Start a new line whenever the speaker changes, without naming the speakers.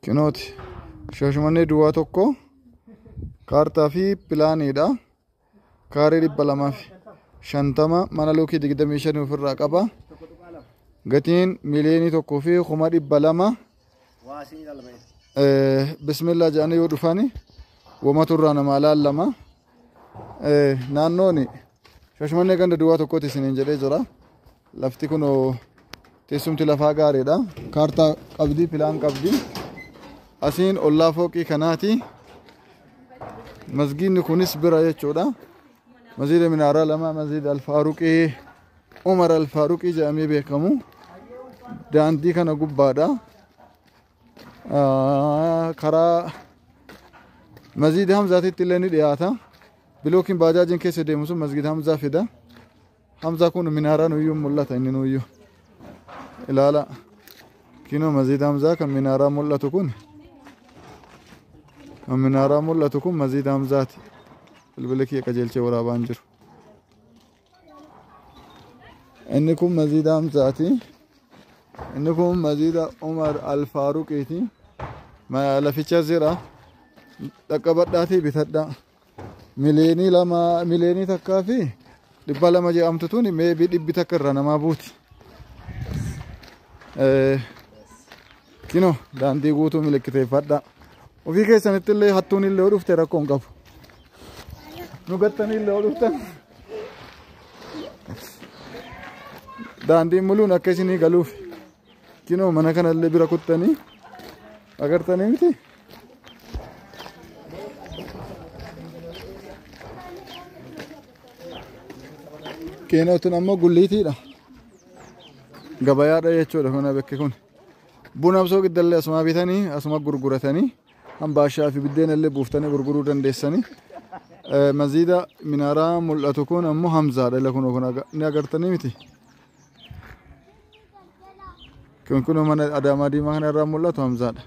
Kinooti Shaashamannee duwwaa 1 kaartaa fi pilaaniidha. Kaaree 250 mana luukii 25 ofirraa qaba. Gatiin 1,200,000. Bismillaa jedhanii yoo dhufani wamatu irraa namaa laallama. Naannoon Shaashamannee ganda duwwaa 1tti isiniin jedhee jira. Lafti kun teessumti lafaa gaariidha. Kaartaa qabdi, pilaan qabdi. Asiin ollaa fooqii kanaati. Masgiidni kunis bira jechuudha. Masgiida minaaraa 2, masgiida Alfaaruqii, Umar Alfaaruqii jedhamee beekamu. Daandii kana gubbaadha. Karaa masgiida Hamzaatitti illee ni dhiyaata. Bilookiin baajaajiin keessa deemu sun masgiida Hamzaa fida. Hamzaa kun minaaraan uyyuu mul'ata inni nuyyuu. Ilaala. Kinoo masgiida Hamzaa kan minaaraa mul'atu kun. Kan minaaraa mul'atu kun masgiida Hamzaati. Bilbila kiyya qajeelchee waraabaan jiru. Inni kun masgiida Hamzaati. Inni kun masgiida Umar Al-Faaruqiiti. Laficha jira. Dhaqqabadhaatii bitadhaa. 2,000,000 1,200,000 jedhamtu tuni meebii 100 irraa namaa buuti. Kinoo daandii guutuu milikkiteeffadhaa. Ofii keessanitti illee hattuun illee yoo dhufte rakkoo hin qabu. Nu gattanii illee yoo dhuftan. Daandiin muluun akka isinii galuuf. Kinoo mana kana illee bira kuttanii agartanii miti. Kinoo tun ammoo gulliitiidha. Gabayaadha jechuudha kun bakki kun. Buna absoo giddallee asuma bitanii asuma gurguratanii hambaashaa fi biddeena illee buuftanii gurguruu dandeessanii. Maziida minaaraa mul'atu kun ammoo Hamzaadha. Ila kun ni agartanii miti. Kun kun mana Adaamaa Diimaa kana irraa mul'atu Hamzaadha.